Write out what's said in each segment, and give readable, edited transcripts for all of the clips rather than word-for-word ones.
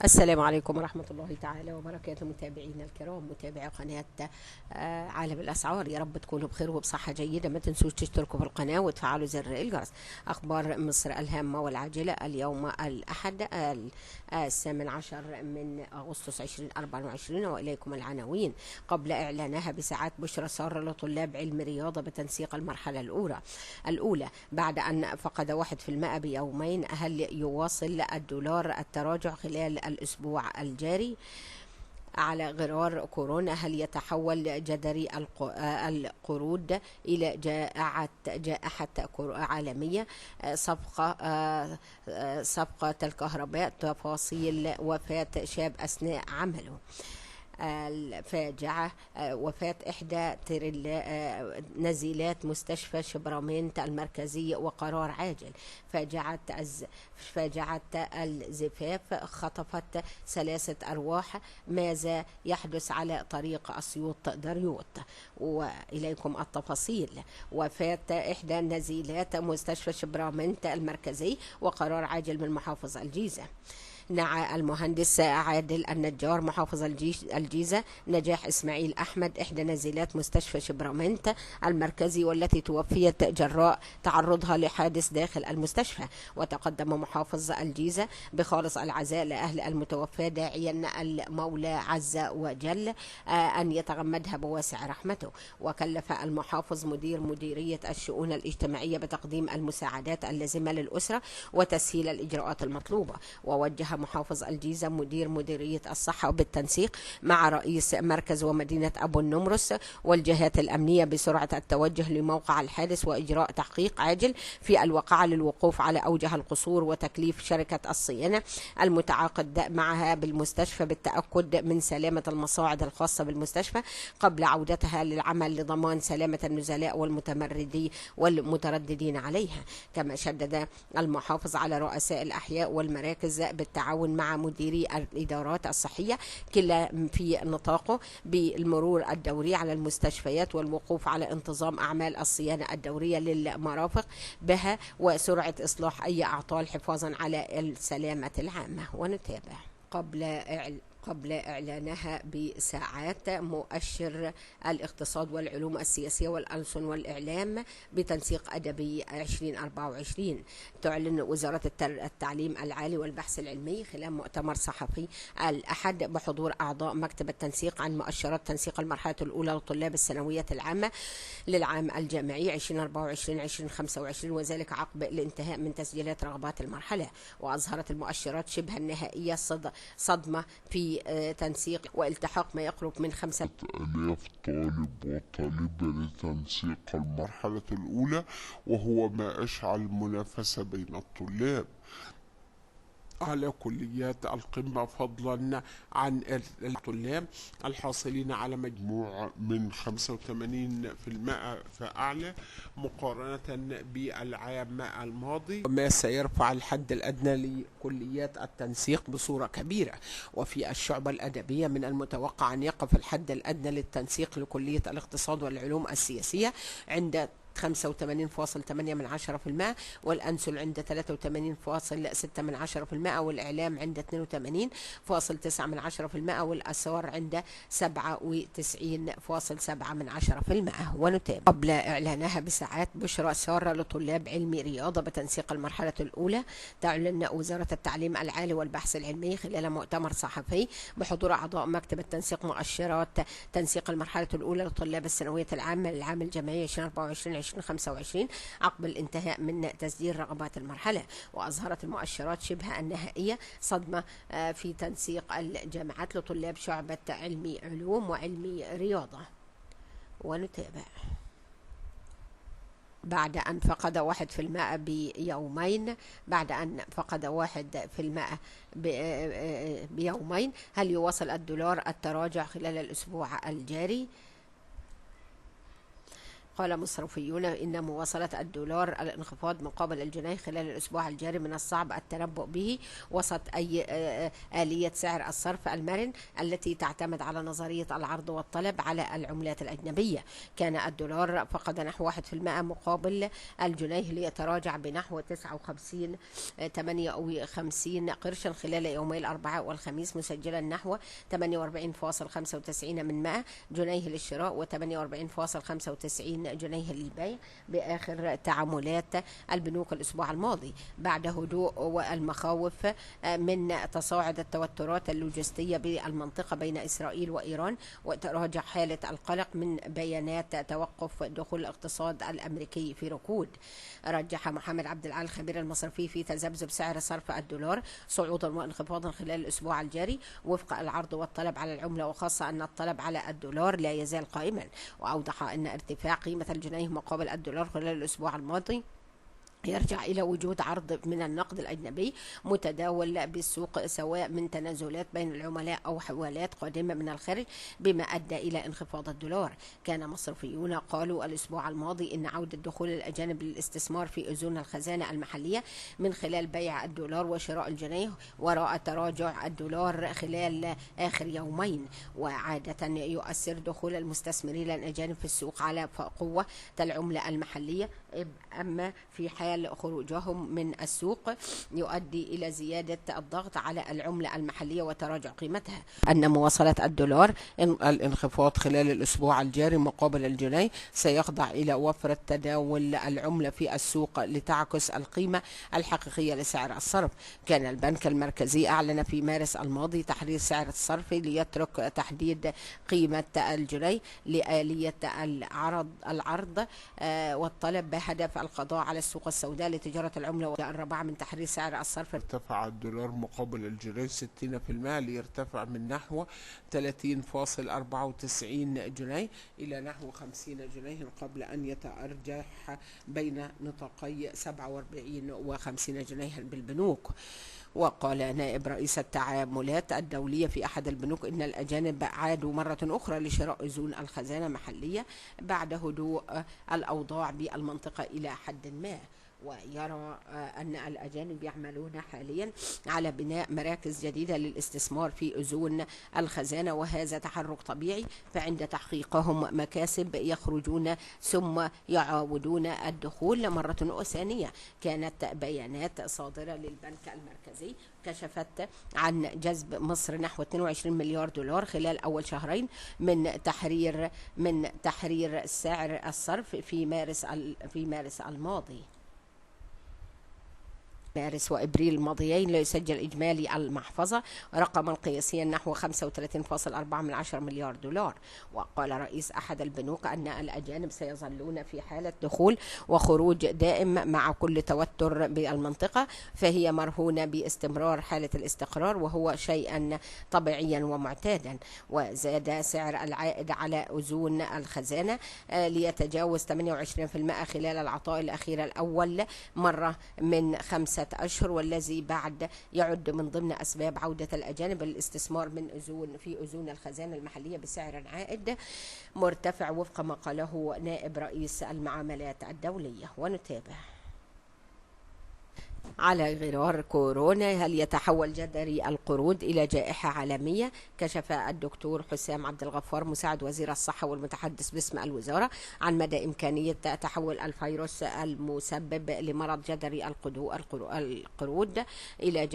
السلام عليكم ورحمة الله تعالى وبركاته، متابعينا الكرام، متابعي قناة عالم الأسعار. يا رب تكونوا بخير وبصحة جيدة. ما تنسوش تشتركوا في القناة وتفعلوا زر الجرس. أخبار مصر الهامة والعاجلة اليوم الأحد 18 من أغسطس 2024، وإليكم العناوين. قبل إعلانها بساعات بشرى سارة لطلاب علم رياضة بتنسيق المرحلة الأولى بعد أن فقد 1% بيومين. هل يواصل الدولار التراجع خلال الأسبوع الجاري على غرار كورونا؟ هل يتحول جدري القرود إلى جائحة عالمية؟ صفقة الكهرباء، تفاصيل وفاة شاب أثناء عمله. الفاجعة وفاة إحدى نزيلات مستشفى شبرمنت المركزي وقرار عاجل. فاجعة الزفاف خطفت 3 أرواح. ماذا يحدث على طريق أسيوط دريوط؟ وإليكم التفاصيل. وفاة إحدى نزيلات مستشفى شبرمنت المركزي وقرار عاجل من محافظ الجيزة. نعى المهندس عادل النجار محافظ الجيزة نجاح إسماعيل أحمد إحدى نزيلات مستشفى شبرمنت المركزي والتي توفيت جراء تعرضها لحادث داخل المستشفى. وتقدم محافظ الجيزة بخالص العزاء لأهل المتوفى، داعيا المولى عز وجل أن يتغمدها بواسع رحمته. وكلف المحافظ مديرية الشؤون الاجتماعية بتقديم المساعدات اللازمة للأسرة وتسهيل الإجراءات المطلوبة. ووجه محافظ الجيزة مديرية الصحة بالتنسيق مع رئيس مركز ومدينة أبو النمرس والجهات الأمنية بسرعة التوجه لموقع الحادث وإجراء تحقيق عاجل في الواقعة للوقوف على أوجه القصور، وتكليف شركة الصيانة المتعاقد معها بالمستشفى بالتأكد من سلامة المصاعد الخاصة بالمستشفى قبل عودتها للعمل لضمان سلامة النزلاء والمترددين عليها. كما شدد المحافظ على رؤساء الأحياء والمراكز بالتعاون مع مديري الإدارات الصحية كلا في نطاقه بالمرور الدوري على المستشفيات والوقوف على انتظام أعمال الصيانة الدورية للمرافق بها وسرعة إصلاح أي أعطال حفاظا على السلامة العامة. ونتابع. قبل إعلانها بساعات مؤشر الاقتصاد والعلوم السياسية والألسن والإعلام بتنسيق أدبي 2024. تعلن وزارة التعليم العالي والبحث العلمي خلال مؤتمر صحفي الأحد بحضور أعضاء مكتب التنسيق عن مؤشرات تنسيق المرحلة الأولى لطلاب الثانوية العامة للعام الجامعي 2024-2025، وذلك عقب الانتهاء من تسجيلات رغبات المرحلة. وأظهرت المؤشرات شبه النهائية صدمة في تنسيق والتحاق ما يقرب من 5000 طالب وطالبة لتنسيق المرحلة الأولى، وهو ما أشعل منافسة بين الطلاب على كليات القمة، فضلا عن الطلاب الحاصلين على مجموع من 85% فأعلى مقارنة بالعام الماضي، وما سيرفع الحد الأدنى لكليات التنسيق بصورة كبيرة. وفي الشعبة الأدبية من المتوقع أن يقف الحد الأدنى للتنسيق لكلية الاقتصاد والعلوم السياسية عند 85.8%، والأنسل عند 83.6%، والإعلام عند 82.9%، والآثار عند 97.7%. ونتابع. قبل إعلانها بساعات بشرى سارة لطلاب علم رياضة بتنسيق المرحلة الأولى. تعلن وزارة التعليم العالي والبحث العلمي خلال مؤتمر صحفي بحضور أعضاء مكتب التنسيق مؤشرات تنسيق المرحلة الأولى لطلاب الثانوية العامة للعام الجامعي 2024-2025 عقب الانتهاء من تسجيل رغبات المرحلة. وأظهرت المؤشرات شبه النهائية صدمة في تنسيق الجامعات لطلاب شعبة علمي علوم وعلمي رياضة. ونتابع. بعد أن فقد 1% بيومين، هل يواصل الدولار التراجع خلال الأسبوع الجاري؟ قال مصرفيون إن مواصلة الدولار الانخفاض مقابل الجنيه خلال الأسبوع الجاري من الصعب التنبؤ به وسط أي آلية سعر الصرف المرن التي تعتمد على نظرية العرض والطلب على العملات الأجنبية. كان الدولار فقد نحو 1% مقابل الجنيه ليتراجع بنحو 59.58 قرشا خلال يومي الأربعاء والخميس، مسجلا نحو 48.95 من 100 جنيه للشراء و48.95 جنيه للبيع بآخر تعاملات البنوك الأسبوع الماضي، بعد هدوء والمخاوف من تصاعد التوترات اللوجستية بالمنطقة بين إسرائيل وإيران وتراجع حالة القلق من بيانات توقف دخول الاقتصاد الأمريكي في ركود. رجح محمد عبد العال الخبير المصرفي في تذبذب سعر صرف الدولار صعودا وانخفاضا خلال الأسبوع الجاري وفق العرض والطلب على العملة، وخاصة أن الطلب على الدولار لا يزال قائما. وأوضح أن ارتفاع قيمة الجنيه مقابل الدولار خلال الأسبوع الماضي يرجع إلى وجود عرض من النقد الأجنبي متداول بالسوق، سواء من تنازلات بين العملاء أو حوالات قادمة من الخارج، بما أدى إلى انخفاض الدولار. كان مصرفيون قالوا الأسبوع الماضي إن عودة دخول الأجانب للاستثمار في أذون الخزانة المحلية من خلال بيع الدولار وشراء الجنيه وراء تراجع الدولار خلال آخر يومين. وعادة يؤثر دخول المستثمرين الأجانب في السوق على قوة العملة المحلية، أما في حال خروجهم من السوق يؤدي إلى زيادة الضغط على العملة المحلية وتراجع قيمتها. أن مواصلة الدولار الانخفاض خلال الأسبوع الجاري مقابل الجنيه سيخضع إلى وفرة تداول العملة في السوق لتعكس القيمة الحقيقية لسعر الصرف. كان البنك المركزي أعلن في مارس الماضي تحرير سعر الصرف ليترك تحديد قيمة الجنيه لآلية العرض والطلب بهدف القضاء على السوق السوداء لتجارة العملة. والرابعة من تحرير سعر الصرف ارتفع الدولار مقابل الجنيه 60% ليرتفع من نحو 30.94 جنيه إلى نحو 50 جنيه قبل أن يتأرجح بين نطاقي 47 و50 جنيها بالبنوك. وقال نائب رئيس التعاملات الدولية في أحد البنوك إن الأجانب عادوا مرة أخرى لشراء أذون الخزانة محلية بعد هدوء الأوضاع بالمنطقة إلى حد ما. ويرى أن الأجانب يعملون حاليا على بناء مراكز جديدة للاستثمار في أذون الخزانة، وهذا تحرك طبيعي، فعند تحقيقهم مكاسب يخرجون ثم يعاودون الدخول مرة ثانية. كانت بيانات صادرة للبنك المركزي كشفت عن جذب مصر نحو 22 مليار دولار خلال أول شهرين من تحرير سعر الصرف في مارس الماضي. مارس وإبريل الماضيين ليسجل إجمالي المحفظة رقما قياسيا نحو 35.4 مليار دولار. وقال رئيس أحد البنوك أن الأجانب سيظلون في حالة دخول وخروج دائم مع كل توتر بالمنطقة، فهي مرهونة باستمرار حالة الاستقرار وهو شيئا طبيعيا ومعتادا. وزاد سعر العائد على أذون الخزانة ليتجاوز 28% خلال العطاء الأخير الأول مرة من 5 أشهر، والذي بعد يعد من ضمن أسباب عودة الأجانب للاستثمار في أذون الخزانة المحلية بسعر عائد مرتفع وفق ما قاله نائب رئيس المعاملات الدولية. ونتابع. على غرار كورونا، هل يتحول جدري القرود إلى جائحة عالمية؟ كشف الدكتور حسام عبد الغفار مساعد وزير الصحة والمتحدث باسم الوزارة عن مدى إمكانية تحول الفيروس المسبب لمرض جدري القرود إلى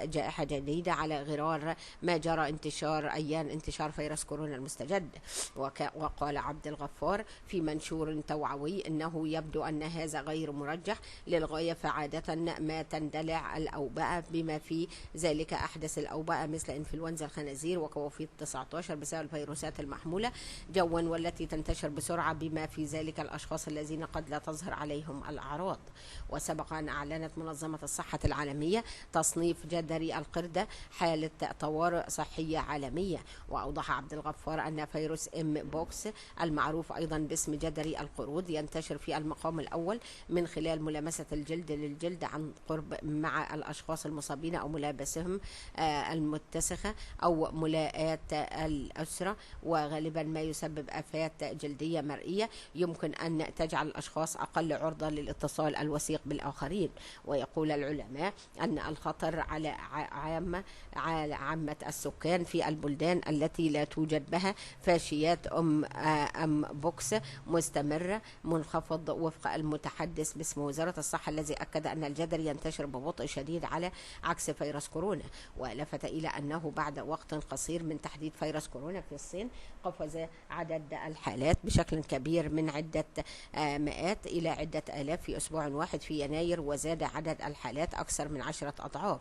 جائحة جديدة على غرار ما جرى انتشار فيروس كورونا المستجد. وقال عبد الغفار في منشور توعوي إنه يبدو أن هذا غير مرجح للغاية، فعادة ما تندلع الأوبئة بما في ذلك أحدث الأوبئة مثل إنفلونزا الخنازير وكوفيد 19 بسبب الفيروسات المحمولة جوا والتي تنتشر بسرعة، بما في ذلك الأشخاص الذين قد لا تظهر عليهم الأعراض. وسبق أن أعلنت منظمة الصحة العالمية تصنيف جدري القردة حالة طوارئ صحية عالمية. وأوضح عبد الغفار أن فيروس ام بوكس المعروف أيضا باسم جدري القرود ينتشر في المقام الأول من خلال ملامسة الجلد للجلد قرب مع الأشخاص المصابين أو ملابسهم المتسخة أو ملاءات الأسرة، وغالبا ما يسبب آفات جلدية مرئية يمكن أن تجعل الأشخاص أقل عرضة للاتصال الوثيق بالآخرين. ويقول العلماء أن الخطر على عامة السكان في البلدان التي لا توجد بها فاشيات أم بوكس مستمرة منخفض، وفق المتحدث باسم وزارة الصحة، الذي أكد أن الجدري ينتشر ببطء شديد على عكس فيروس كورونا. ولفت إلى أنه بعد وقت قصير من تحديد فيروس كورونا في الصين قفز عدد الحالات بشكل كبير من عدة مئات إلى عدة آلاف في أسبوع واحد في يناير، وزاد عدد الحالات أكثر من 10 أضعاف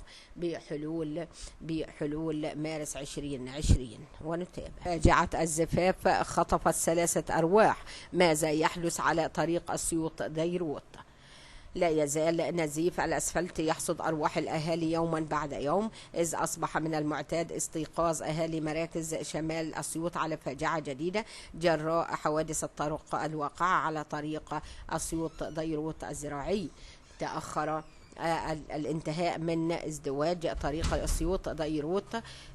بحلول مارس 2020. ونتابع. فاجعة الزفاف خطفت 3 أرواح، ماذا يحدث على طريق أسيوط ديروت؟ لا يزال نزيف الأسفلت يحصد أرواح الأهالي يوما بعد يوم، إذ أصبح من المعتاد استيقاظ أهالي مراكز شمال أسيوط على فاجعة جديدة جراء حوادث الطرق الواقعة على طريق أسيوط ديروت الزراعي. تأخر الانتهاء من ازدواج طريق أسيوط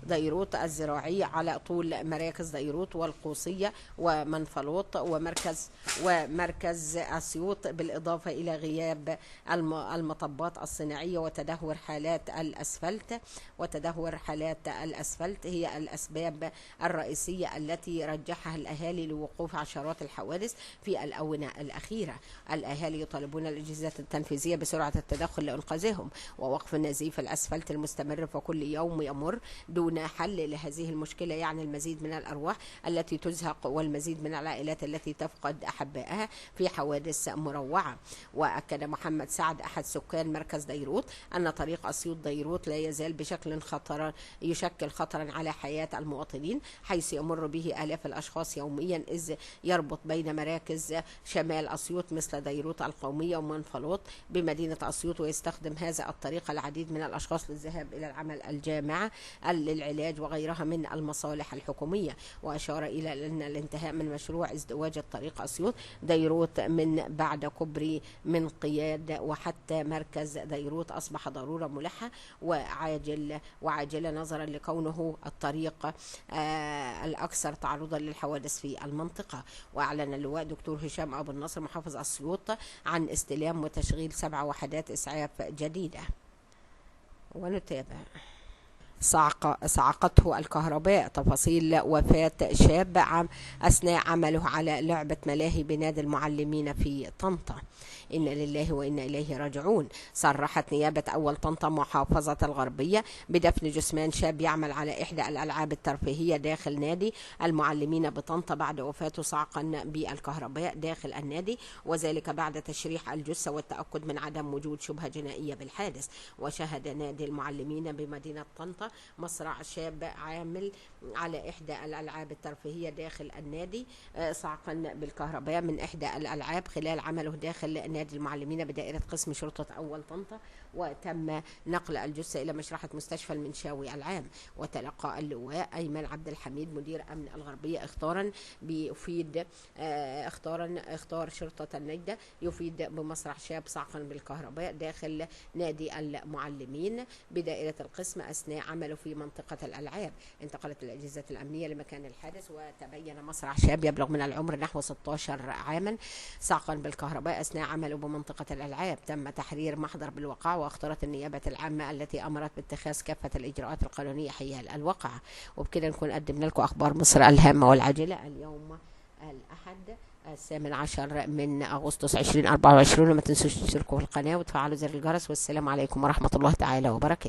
ديروت الزراعي على طول مراكز ديروت والقوصية ومنفلوط ومركز أسيوط، بالإضافة إلى غياب المطبات الصناعية وتدهور حالات الأسفلت هي الأسباب الرئيسية التي رجحها الأهالي لوقوف عشرات الحوادث في الآونة الأخيرة. الأهالي يطالبون الأجهزة التنفيذية بسرعة التدخل لإنقاذهم ووقف نزيف الأسفلت المستمر، فكل يوم يمر دون حل لهذه المشكلة يعني المزيد من الأرواح التي تزهق والمزيد من العائلات التي تفقد أحبائها في حوادث مروعة. وأكد محمد سعد أحد سكان مركز ديروت أن طريق أسيوط ديروت لا يزال يشكل خطرا على حياة المواطنين، حيث يمر به آلاف الأشخاص يوميا، إذ يربط بين مراكز شمال أسيوط مثل ديروت القومية ومنفلوط بمدينة أسيوط، ويستخدم هذا الطريق العديد من الأشخاص للذهاب إلى العمل، الجامعة، للعلاج وغيرها من المصالح الحكومية. وأشار إلى أن الانتهاء من مشروع ازدواج الطريق أسيوط ديروت من بعد كوبري من قياد وحتى مركز ديروت أصبح ضرورة ملحة وعاجلة نظرا لكونه الطريق الأكثر تعرضا للحوادث في المنطقة. وأعلن اللواء دكتور هشام أبو النصر محافظ أسيوط عن استلام وتشغيل 7 وحدات إسعاف جديدة. ونتابع. صعقته الكهرباء، تفاصيل وفاة شاب أثناء عمله على لعبة ملاهي بنادي المعلمين في طنطا. إنا لله وإنا إليه راجعون. صرحت نيابة أول طنطا محافظة الغربية بدفن جثمان شاب يعمل على إحدى الألعاب الترفيهية داخل نادي المعلمين بطنطا بعد وفاته صعقا بالكهرباء داخل النادي، وذلك بعد تشريح الجثة والتأكد من عدم وجود شبهة جنائية بالحادث. وشهد نادي المعلمين بمدينة طنطا مصرع شاب عامل على إحدى الألعاب الترفيهية داخل النادي صعقا بالكهرباء من إحدى الألعاب خلال عمله داخل نادي المعلمين بدائرة قسم شرطة أول طنطا، وتم نقل الجثة إلى مشرحة مستشفى المنشاوي العام. وتلقى اللواء أيمن عبد الحميد مدير أمن الغربية اختار شرطة النجدة يفيد بمصرع شاب صعقا بالكهرباء داخل نادي المعلمين بدائرة القسم أثناء عمله في منطقة الألعاب. انتقلت الأجهزة الأمنية لمكان الحادث، وتبين مصرع شاب يبلغ من العمر نحو 16 عاما صعقا بالكهرباء أثناء عمله بمنطقة الألعاب. تم تحرير محضر بالوقعة، واختارت النيابة العامة التي أمرت باتخاذ كافة الإجراءات القانونية حيال الواقعة. وبكده نكون قدمنا لكم أخبار مصر الهامة والعاجلة اليوم الأحد 18 من أغسطس 2024. وما تنسوش تشتركوا في القناة وتفعلوا زر الجرس، والسلام عليكم ورحمة الله تعالى وبركاته.